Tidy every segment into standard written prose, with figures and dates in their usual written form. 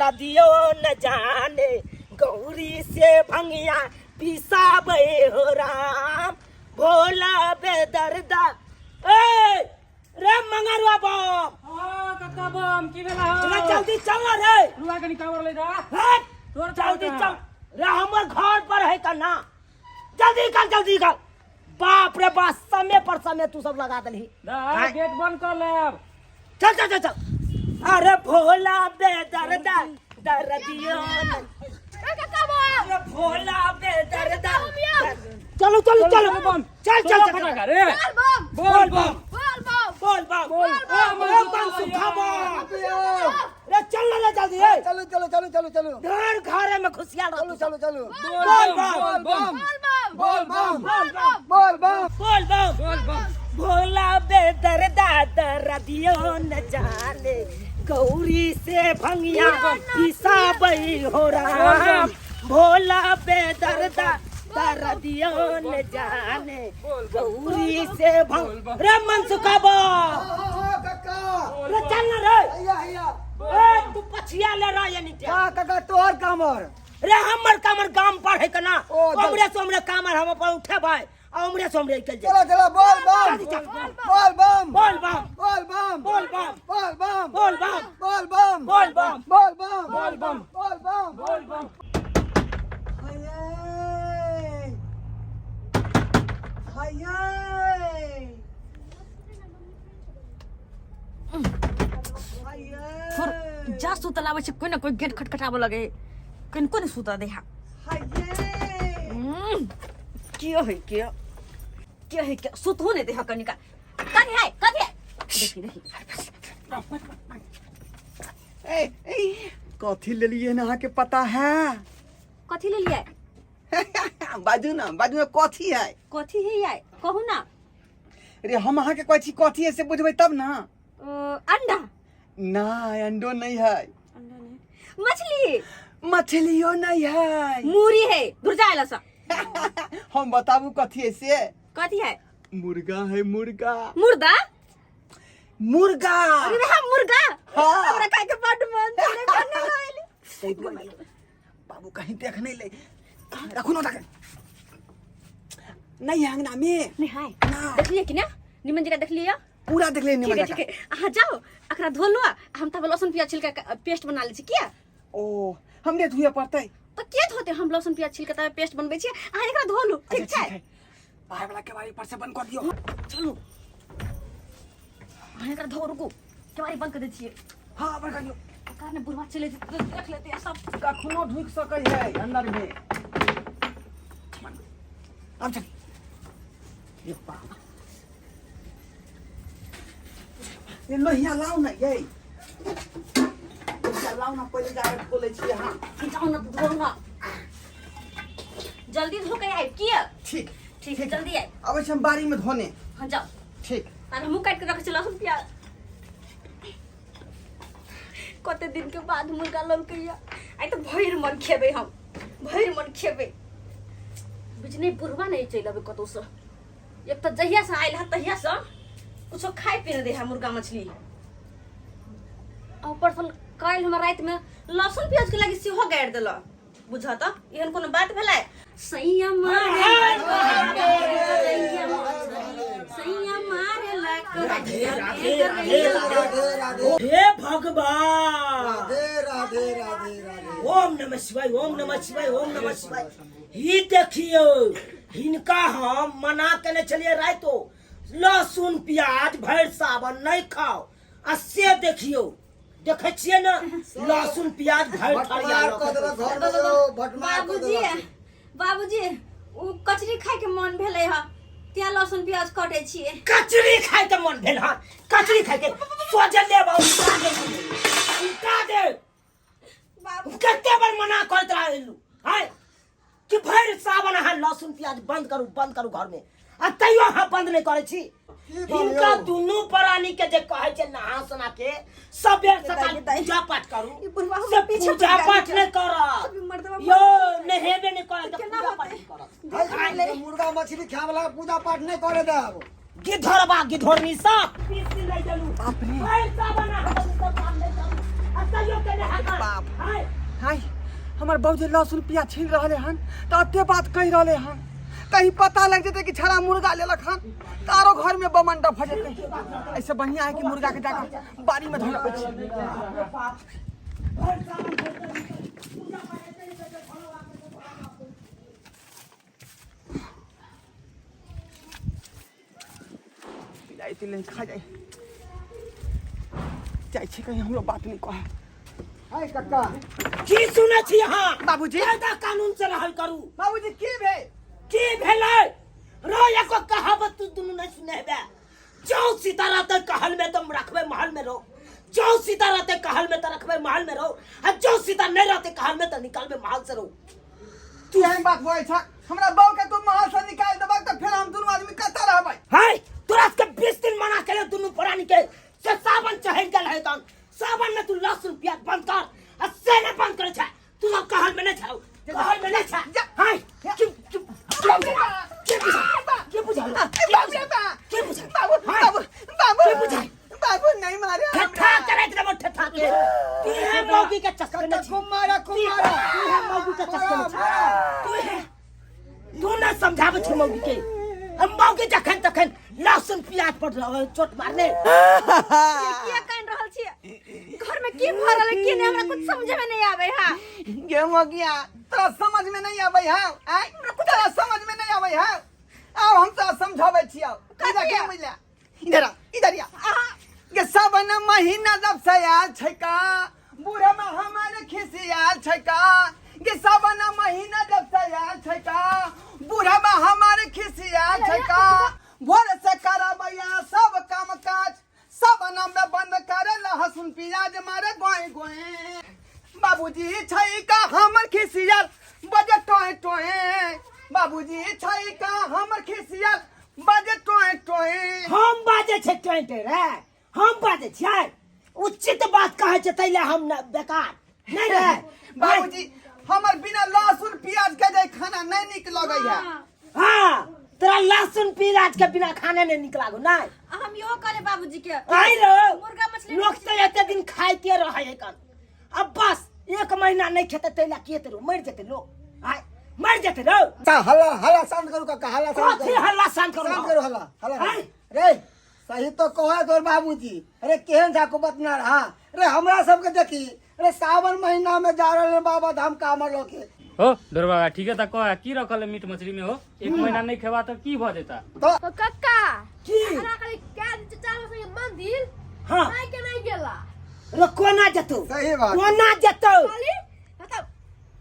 दरदियो न जाने गौरी से भंगिया पिसाबे हो राम भोला बेदर्दा। ए रे मंगरुआ बम। हाँ काका बम की भेला हो? रे जल्दी चल ना रे। रुआ कनी कावर ले जा। हट, तोर जल्दी कावर। चल रे, हमर घर पर है का ना, जल्दी निकल जल्दी निकल। बाप रे बाप, समय पर समय तू सब लगा दलही। दा गेट बंद कर लेब। चल चल चल चल। अरे भोला बेदर्दा दर्दियो न- अरे भोला बेदर्दा, चलो चलो चलो बम। चल चल चल फटाका रे। बोल बम बोल बम बोल बम बोल बोल बम सुखा बम रे, चल ना रे जल्दी ए। चलो चलो चलो चलो चलो घर घरे में खुशियाँ चलो चलो चलो। बोल बम बोल बम बोल बम बोल बम बोल बम बोल बम बोल बम। भोला बेदर्दा दर्दियो न जाने गौरी से भंगिया पिसाबई हो राम भोला बेदर्दा दर्दियो न जाने गौरी से भंग रे मन सुखाबो काका रे चल ना रे। हैया हैया। ए तू पछिया ले रहा यानी क्या का काका तोहर कामर रे? हमर कामर गाम पर है कना। ओ, चल। उमरे सोमरे कामर हम पर उठे भाई आ उमरे सोमरे निकल जाए। चलो चलो बोल बम जल्दी चल। बोल बम बोल बम बोल बम बोल बम बोल बम बोल बम बोल बम बोल बम बोल बम बोल बम बोल बम बोल बम। हैया हैया थोर जा सुतल आबै छै, कोइ ने कोइ गेट खटखटाबऽ लगे, कनिको नहि सुतऽ दै हा। कियो है कियो कियो है कियो सुतहो नहि दै हा कनिका। कथी है कथी है? देखी देखी। ए ए कथी लेलिए ना अहाँके पता है? कथी लेलिए? बाजू ना बाजू ना, कथी है? कथी है यार, कहू ना। रे हम अहाँके कहै छी कथी है से बुझबै तब ना। अंडा? ना, अंडो नहीं है। अंडा नहीं, मछली? मछलियो नहीं है। मूरी है? दूर जाए सा। हम बताबू कथी है से? कथी है? मुर्गा है, मुर्गा। मुर्दा? मुर्गा। अरे रे, हाँ मुर्गा। हाँ। हमरा खाए के बड मन छलै, बड मन। सही बोल, बाबू कहीं देख नहीं ले। रखू ना रख नहीं है अंगना में। नहीं है। ना। देखलिए कि ना निमन जगह देखलिए? पूरा देख ले ठीक निमन है। जगह। ठीक है, अहाँ जाओ, एकरा धो लो, हम तब लहसुन प्याज छिलका के पेस्ट बना लै छी। किया? ओ हमरे धुए पड़तै? तऽ के धोते? हम लहसुन प्याज छिलके तब पेस्ट बनबै छियै, अहाँ एकरा धो लू। ठीक अच्छा, छै। है। बाहर वाला केवाड़ी पर से बंद कर दियो। चलू, अहाँ एकरा धो, रुकू, केवाड़ी बंद कर दै छियै। हाँ बंद कर दियो। कारण बुढ़वा चले जेतै तऽ देख लेतै आ सब। कखनो ढुक सकै है अंदर में। अब चल। ये बाबा, ये लोहिया लाओ ना, ये लोहिया लाओ ना, पहिले जाके खोलै छी। हाँ जाउ ने, धो ना, जल्दी धो के आबि किया। ठीक। ठीक है, जल्दी आबि। अबै छी हम बाड़ी में धोने। हाँ जाउ। ठीक। तार हमहूँ काटि के रखै छी लहसुन प्याज। कते दिन के बाद मुर्गा ललकैया, आइ तऽ भरि मन खेबै हम, भरि मन खेबै। बुझने बुढ़वा नहि चलि अबै कतौसँ। एक तऽ जहियासँ आयल है तहियासँ कुछो खाइ पी नहि दै है मुर्गा मछली, आ ऊपरसँ काल्हि हमरा रातिमे लहसुन प्याजके लागि सेहो गाड़ि देलक। बुझ तऽ एहन कोनो बात भेलै? सैया मारे सैया मारे हे भगवान, राधे राधे राधे राधे। ओम नमः शिवाय, ओम नमः शिवाय, ओम नमः शिवाय। ई देखियौ, हिनका हम मना केने छलियै रातिो लहसुन प्याज भरि सावन नहीं खाओ, आ से देखियौ, देखै छियै ने, लहसुन प्याज भरि थरिया भटमार लऽ कऽ के। देलक घर में यौ, भटमार कऽ बाबूजी देलक। बाबूजी, ओ कचरी खाय के मन भेलै ह, तें लहसुन प्याज कटै छियै। कचरी खाय के मन भेल हन? कचरी खाय के सोझे लेब आ उल्टा दे, उल्टा दे। बाबू, कते बार मना करैत रहलू हाय कि भरि सावन अहाँ लहसुन प्याज बंद करू, बंद करू घर में, आ तैयो अहाँ बंद नहि करै छी। की बात हिनका यौ? दुनू प्राणी के जे कहै छै नहा सोना के सबेर सकाल दाइ, दाइ। पूजा पाठ करू, ई बुढ़वा से हमर पीछे पूजा पड़ि पाठ गेल। नहि करत। अभी मर्दवा यौ, नहेबे नहि करत तऽ केना पूजा पाठ होतै? नहि करत। है, मुर्गा मछली खाय वाला पूजा पाठ नहीं करे देब। गिधरबा गिधरनी सब पीसी नहि देलू। बाप रे। भरि सावन अहाँ सब काम नहि करू। आ तैयो केने है कान। बाप। हाय हाय हमर बहू जे लहसुन प्याज छीन रहले हन तऽ एते बात कहि रहले हन कहीं पता लग जेतै कि छड़ा मुर्गा लेलक हन तऽ आरो घर में बमंडा भऽ जेतै। ऐसे बढ़िया है कि मुर्गा के जाकर बाड़ी में धऽ अबै छी। पिलाई तिलाई खा जाए जाइ छी कहीं हमरो बात नहीं कहे। हाय कक्का की सुनै छी अहाँ? बाबूजी। कायदा कानून से रहल करू। बाबूजी की भेल? की भेलै रो? एको कहावत तू दुनू नहीं सुने हेबे। जौ सीता रहते कहल में तुम रखबे महल में रहो, जौ सीता रहते कहल में तो रखबे महल में रहो, आ जौ सीता नहीं रहते कहल में तो निकालबे महल से रहो। तू एहन बात बोलै छ हमरा बहू के तू महल से निकालि देबक तऽ फेर हम दुनू आदमी कतऽ रहबै? हाय तोरा के 20 दिन मना केले दुनू प्राणी के से सावन चढ़ गेल है तन सावन में तू लहसुन प्याज बंद कर आ से नहीं बंद करे छै। तू सब कहल में नहीं छौ, कहल में नहीं छै। हाय चुप चुप चुप के बुझा के बुझा के बुझा बाबू हाय, बाबू बाबू के बुझाई? बाबू नहीं मारे ठट्ठा करैत रहबो ठट्ठा के। तू है मौगी के चस्के में छी। खूब मारा खूब मारा। तू है मौगी के चस्के में छी। तू है तू ना समझाबै छै मौगी के। हम मौगी जखन तखन लहसुन प्याज पर चोट मारने। किया कान रहल छी? घर में की भऽ रहल है की नहीं हमरा कुछ समझ में नहीं आवे है। गे मौगिया तोरा समझ में नहीं आवे है? आय तोरा समझ में नहीं आवे है? आब हम तोरा समझाबै छियौ। इधर के मिला इधर आ, इधर आ। गे सावन महीना जब से आयल छै का बूढ़ा में हमारे खिसियाल छै का। गे सावन महीना जब से आयल छै का बूढ़ा में हमारे खिसियाल छै का। भोर से करबैया सब काम काज सावन में बंद करे लहसुन प्याज मारे गोए गोए। बाबूजी छै का हमर खिसियाल बजे टोए टोए। बाबूजी छै का हमर खिसियाल बजे टोए टोए। हम बाजे छै टोए टोए रे, हम बाजे छियै। उचित बात कहै छै तै ले हम न बेकार नहीं रे। बाबूजी हमर बिना लहसुन प्याज के जे खाना नहीं नीक लगै है। हाँ तोरा लहसुन प्याज के बिना खाने नहीं नीक लागो नहीं। हम इहो कहले बाबूजी के आई रो मुर्गा मछली लोग तो एते दिन खाइते रहे है कन। अब बस एक महीना नहीं खेते तै ला के रो मर जेते लोग। आय मर जेते रो। ता हल्ला हल्ला शांत करू काका, हल्ला शांत कथी करू। हल्ला शांत करू? शांत करू हल्ला हल्ला। आय। रे सही तो कहे तोर बाबूजी। अरे केहन जाको बतना रहा रे हमरा सबके देखी रे सावन महीना में जा रहल बाबा धाम कामर लोके। हो ढोरबा ठीक है त कह की रखल है मीट मछली में हो? एक महीना नहीं खेबा त की भ जेता? तो कक्का की हमरा कहले क्या चाचा संगे मंदिर हाँ नहीं के नहीं गेला रे कोना जेतौ? सही बात। कोना जेतौ? खाली मतलब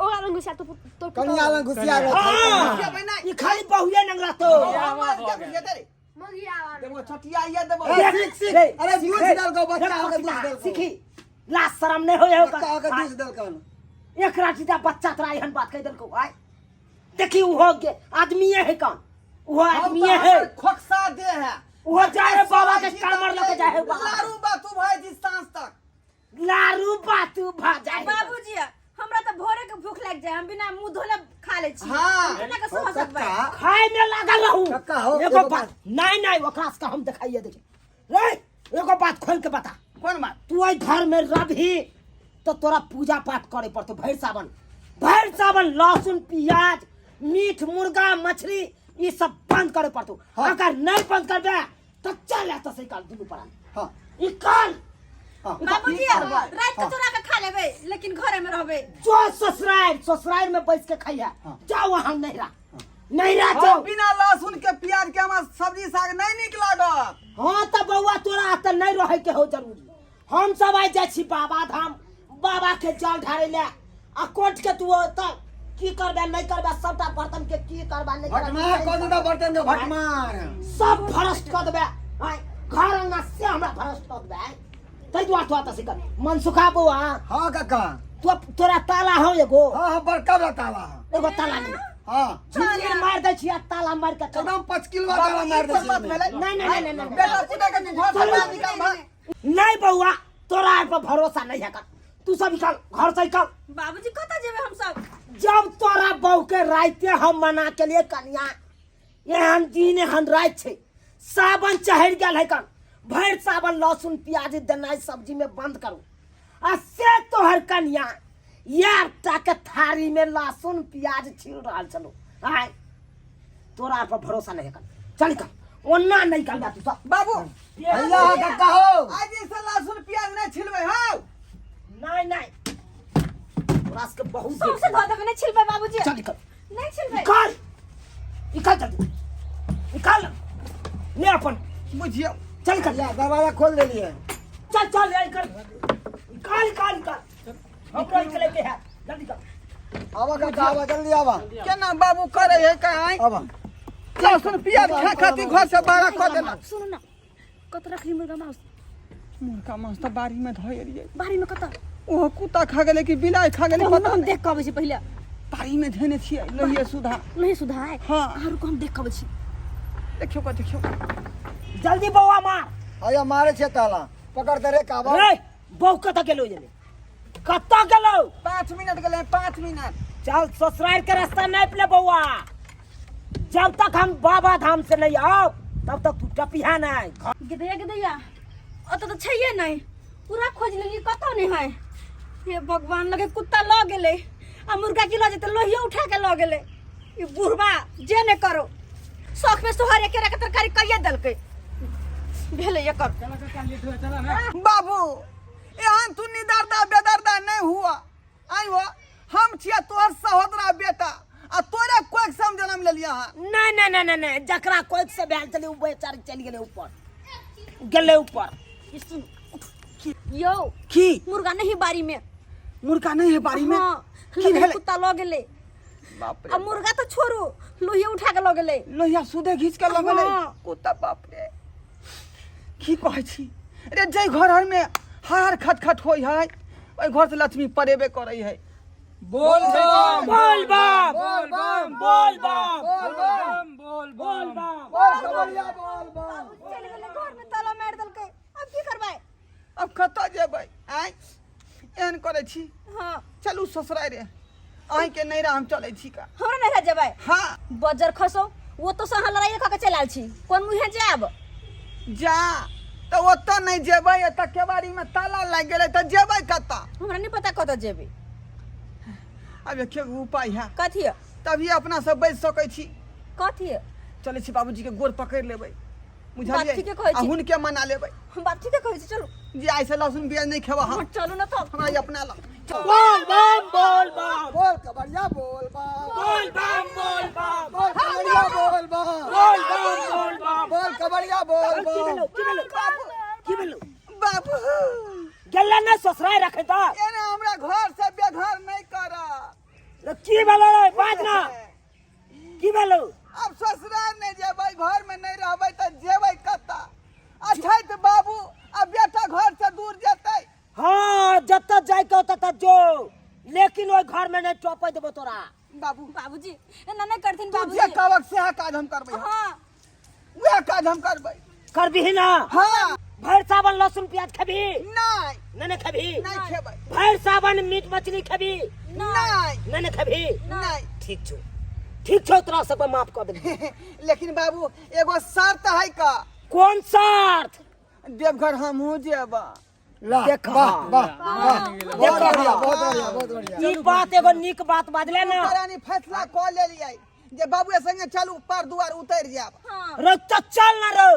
ओकरा लंग घुसिया तो तो कनिया लंग घुसिया रहल। हाँ ई खाली बहुए नंग रहतौ। मगिया वाला देबो छटिया ये देबो। ए, सीख सीख। रे, अरे दूध रे, देलकौ बच्चा रे, होके दूध देलकौ। सीखी लाज शरम नहीं होय बच्चा होके दूध देलकौ। एक राती दा बच्चा तोरा एहन बात कहि देलकौ। आय देखी उहो के आदमीए है कौन, उहो आदमीए है। खोखसा दे है उहो जाए है बाबा के कामर लके जाए है बाबा। लारू बातू भाई जी सांझ तक लारू बातू भा जाए। बाबूजी हमरा त भोरे के भूख लाग जाए, हम बिना मुंह धोले खा ले छी। हाँ। केना के सह सकबै? कक्का खाए में लागल रहू। कक्का हो, एगो एगो बात बात। नहीं नहीं ओकरा से हम दिखाइए देखी रे एगो बात खोल के बता। कौन बात? तू एहि घर में रहबही तो तोरा पूजा पाठ करे पड़तो भरि सावन। भरि सावन लहसुन प्याज मीट मुर्गा मछली ई सब बंद करे पड़तो। हाँ। अगर नहीं बंद करबे तो चल एतऽ से निकाल दुनू प्राणी। हाँ। निकाल। हाँ। बाबूजी करबै? रात के चोरा के खा लेबै लेकिन घरे में रहबै। जो ससुराल ससुराल में बैस के खइहा। हाँ। जाओ वहाँ नैहरा नैहरा हाँ, जाओ। बिना लहसुन के प्याज के हमरा सब्जी साग नहीं नीक लागत। हाँ तो बौआ तोरा एतऽ नहीं रहे के हो जरूरी। हम सब आइ जाइ छी बाबा धाम बाबा के जल ढारे ले आ कोट के तू ओतऽ की करबे नहीं करबे सबटा बर्तन के की करबे नहीं करबे। भटमार कऽ देतौ बर्तन के भटमार। सब भ्रष्ट कऽ देबे। आँय, घर अंगना से हमरा भ्रष्ट कऽ देबे। आँय, ताहि दुआरे तोरा तऽ सिखल मनसुखा बौआ। हाँ काका। तो तोरा ताला हौ एगो? हाँ हाँ बड़का बड़ा ताला है। एगो ताला नहीं। हाँ। झिझिर मार दै छी आ ताला मार के चल। एकदम पचकिलवा ताला मार दै ई बात छी। भेलै? नहीं, नहीं, नहीं, नहीं, नहीं। बेटा पुता के तू घर से बाहर निकाल भाग। नहीं बौआ तोरा एहि पर भरोसा नहीं है कर। तू सब निकल घर से निकल। बाबूजी कतऽ जेबै हम सब? जब तोरा बहू के राइते हम मना के लिए कनिया एहन दिन एहन राति छै सावन चढ़ि गेल है कन भरि सावन लहसुन प्याज देनाइ सब्जी में बंद करू। आ से तोहर कनिया यार टाके थारी में लहसुन प्याज छील रहल छलो। आय तोरा पर भरोसा नहीं कर, चल निकल, ओना नहीं कर तू सब। बाबू भैया काका हो आज से लहसुन प्याज नहीं छिलबै हौ। नहीं नहीं, तोरा सबके बहुत सौंसे धो देबै, नहीं छिलबै बाबूजी। चल निकल। नहीं छिलबै। निकाल निकाल जल्दी निकाल ले अपन। बुझियौ। चल निकल। भैया दरवाजा खोल देलिए। चल चल ले निकल निकाल निकाल निकाल, हमरो निकले के है, जल्दी कर। आवा काका आवा, जल्दी आवा। केना बाबू करे है कहीं? आवा। लहसुन प्याज खा खातिर घर से बाहर कऽ देलक। सुनू ना, कत रखली मुर्गा मांस? मुर्गा मांस तऽ बाड़ी में धोए रहियै। बाड़ी में कत? ओहो कुत्ता खा गेलै कि बिलाइ खा गेलै कहू पता ना, हम नहि। देख कऽ अबै छी पहिले। बाड़ी में धेने छियै लोहिये सुधा। नहीं सुधा है? हाँ। अहाँ रुकू, हम देख कऽ अबै छी। देखियौ का देखियौ। जल्दी बौआ मार। आया मारे छे ताला पकड़ दे रे काबा। रे बौ कत गेलो ये? कत गेलो? 5 मिनट गेलै, 5 मिनट। चल ससुराल के रास्ता नाप ले बौआ, जब तक हम बाबा धाम से नहीं आओ तब तक तू टपिहा नहीं। गिदैया गिदैया ओतऽ तऽ छैहे नहि, पूरा खोज लेलियै कतौ नहि है। हे भगवान, लगे कुत्ता लऽ गेलै आ मुर्गा की लऽ जेतै, लोहियो उठा के लऽ गेलै। ई बुढ़बा जे नहि करो, शौख में सोहर केरा के तरकारी कहिए देलकै, भेलै एकर। चला काका, लेट हुआ, चला ना। बाबू एहन तू निदर्दा बेदर्दा नहीं हुआ। आई हो, हम छिया तोहर सहोदरा बेटा आ तोरे कोख से हम जन्म लेलिया हन। नहीं नहीं नहीं नहीं नहीं, जकरा कोख से भेल छलै उ बेचारी चलि गेलै ऊपर, गेलै ऊपर। ई सुन यौ। की? मुर्गा नहीं बाड़ी में। मुर्गा नहीं है बाड़ी में? हाँ, की लगे भेलै? कुत्ता लऽ गेलै। बाप रे। आ मुर्गा तऽ छोड़ू, लोहिया उठा के लऽ गेलै। लोहिया सुधे घीच के लऽ गेलै। हाँ। कुत्ता, बाप रे। की कहै छी रे, जै घर हर में हार खटखट होय है ओहि घर से लक्ष्मी परेबे करै है। बोल बम। बोल बम। बोल बम। बोल बम। बोल बम। बोल बोल बम। बम। बोल कबड़िया बोल बम। चलि गेलै, घर में ताला मारि देलकै, आब की करबै? अब कतऽ जेबै? आँय एहन करै छी? हाँ। चलू ससुरारि रे, अहींके नैहरा हम चलै छी का। हमरा नैहरा जेबै? हाँ। बजर खसो, वो तो से अहाँ लड़ाइए कऽ के चलि आयल छी, कोन मुँहे जायब? जा तऽ ओतऽ नहि जेबै, एतऽ केबाड़ीमे ताला लागि गेलै तऽ जेबै कतऽ? हमरा नहि पता कतऽ जेबै। आब एके गो उपाय है। कथी है? तभी अपना सब बचि सकै छी। कथी है? चलै छी बाबूजीके गोर पकड़ि लेबै, बुझलियै? ठीके कहै आ छी। हुनके मना लेबै। हम बात ठीके कहै छी, चलू। जे आइ से लहसुन प्याज नहि खेबऽ हम। हाँ, चलू ने तऽ। हमरा ई अपना लग। बोल बम बोल बम। बोल कबड़िया बोल बम। बोल बम बोल बम। बोल कबड़िया बोल बम। बोल बम बोल बम। बोल कबड़िया बोल की बम। भेलौ? की भेलौ? की भेलौ? बाबू गेलै ने ससुराल रखे तऽ। एने हमरा घर से बेघर नहीं कर। रे की भेलौ रे, बाज ना, की भेलौ? अब ससुराल नहीं जेबै, घर में नहीं रहबै तऽ जेबै कतऽ? अच्छा बाबू, अब बेटा घर से दूर जेतै। हाँ, जतऽ जाइके होतऽ ततऽ जो, लेकिन ओहि घर में नहीं टपै देबो तोरा। बाबू। बाबूजी एना नहि करथिन। तू बाबूजी जे कहबक सएह काज हम करबै। हाँ। वएह काज हम करबै। करबिही ना? हाँ। भरि सावन लहसुन प्याज खेबही? नहीं। नहीं नहीं खेबही? नहीं खेबै। भरि सावन मीट मछली खेबही? नहीं। नहीं नहीं खेबही? नहीं। ठीक छौ, ठीक छौ, तोरा सबके माफ कऽ देबी। लेकिन बाबू एगो शर्त है का। कोन शर्त? देवघर हमहूँ जेबा। ला, देख, वाह हाँ। वाह वाह, बहुत बढ़िया बहुत बढ़िया बहुत बढ़िया। ई बात एगो नीक बात बाजले ना। रानी फैसला कऽ लेलियै जे बाबू संगे चलू, पर दुआर उतरि जायब। हाँ। रे तऽ चल ना रे,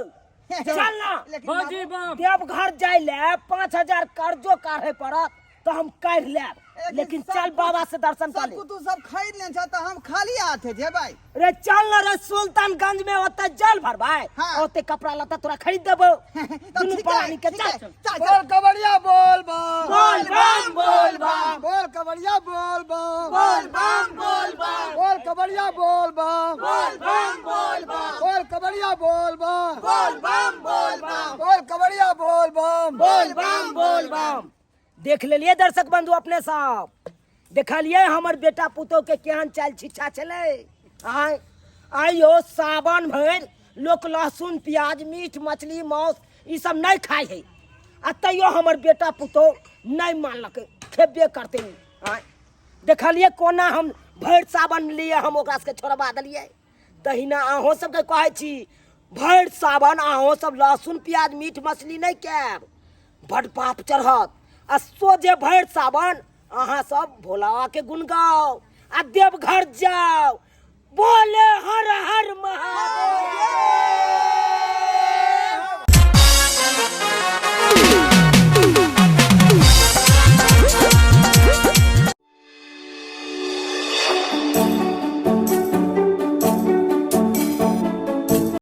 चल ना। लेकिन बाजी बम। देवघर जाय ले 5000 कर्जो काढ़े पड़त तऽ हम काढ़ि लेब, लेकिन चल बाबा से दर्शन कर सब ले। कुछ तू सब खरीद लेने छ तऽ हम खाली हाथे जेबै। रे चल ना रे, सुल्तानगंज में ओते जल भरबै। हाँ। ओते कपड़ा लत्ता तोरा खरीद देबो। तऽ दुनू ठीक है, प्राणी के ठीक चल। है, चल, बोल चल। कबड़िया बोल बम। बोल बम बोल बम। बोल कबड़िया बोल बम। बोल बम बोल बम। बोल कबड़िया बोल बम। बोल बम बोल बम। बोल कबड़िया बोल बम। बोल बम बोल बम। बोल कबड़िया बोल बम। बोल बम बोल बम। देख लेलिए दर्शक बंधु, अपने सब देखलिए हमर बेटा पुतोह के केहन चाल छिछा छलै। आय आइयो सावन भरि लोक लहसुन प्याज मीट मछली मांस ई सब नहीं खाइ है, आ तैयो हमर बेटा पुतोह नहीं मानलकै, खेबे करतै उ। आय देखलिए कोना हम भरि सावन लिए हम ओकरा सबके छोड़बा देलिए। तहिना अहूँ सबके कहै छी, भरि सावन अहूँ सब लहसुन प्याज मीट मछली नहीं खायब, बड पाप चढ़त। आ सोझे भरि सावन अहाँ सब भोला बाबा के गुण गाओ आ देवघर जाओ। बोले हर हर महादेव।